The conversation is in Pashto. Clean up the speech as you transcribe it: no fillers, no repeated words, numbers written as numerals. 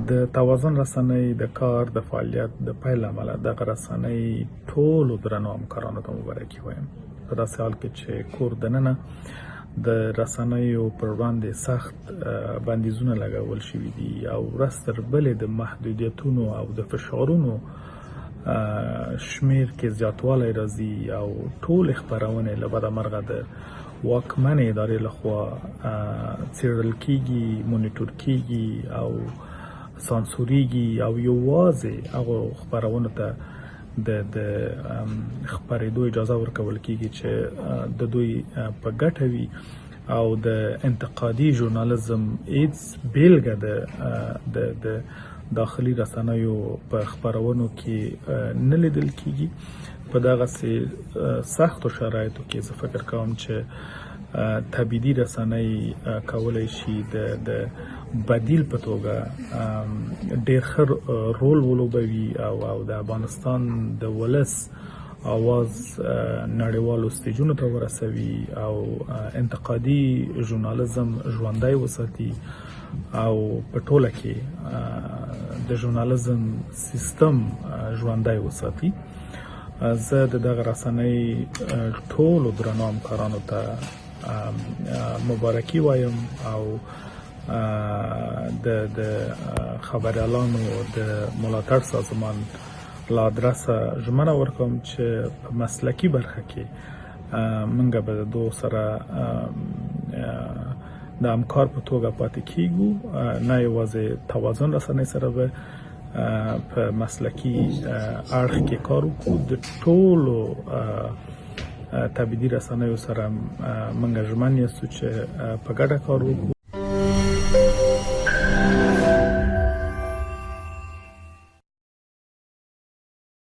د توازن رسنۍ د کار د فعالیت د پیل له امله دغه رسنۍ ټولو درنو همکارانو ته مبارکي وایم. په داسې حال کې چې کور دننه د رسنیو پر وړاندې سخت بندیزونه لګول شوي دي او ورځ تر بلې د محدودیتونو او د فشارونو شمیر کې زیاتوالی راځي او ټول خپرونې له بده مرغه د واکمنې ادارې لخوا څېړل کیږي، مونیټور کیږي او سانسوریږي او یوازې هغو خپرونو ته د خپرېدو اجازه ورکول کیږي چې د دوی په ګټه وي او د انتقادي ژورنالیزم هیڅ بیلګه د د د داخلي رسنیو په خپرونو کې نه لیدل کیږي. په دغسې سختو شرایطو کې زه فکر کوم چې تبعیدي رسنۍ کولای شي د بدیل په توګه ډیر ښه رول ولوبوي او د افغانستان د ولس اواز نړیوالو سټیجونو ته ورسوي او انتقادي ژورنالیزم ژوندی وساتي او په ټوله کې د ژورنالیزم سیستم ژوندی وساتي. زه د دغه رسنۍ ټولو درنو همکارانو ته مبارکي وایم او د خبریالانو د ملاتړ سازمان له ادرسه ژمنه ورکوم چې په مسلکي برخه کې موږ به د دوی سره د همکار په توګه پاتې کیږو. نه یوازې توازن رسنۍ سره به په مسلکي اړخ کې کار وکړو، د ټولو تبعیدي رسنیو سره موږ ژمن یاستو چې په ګډه کار وکړو.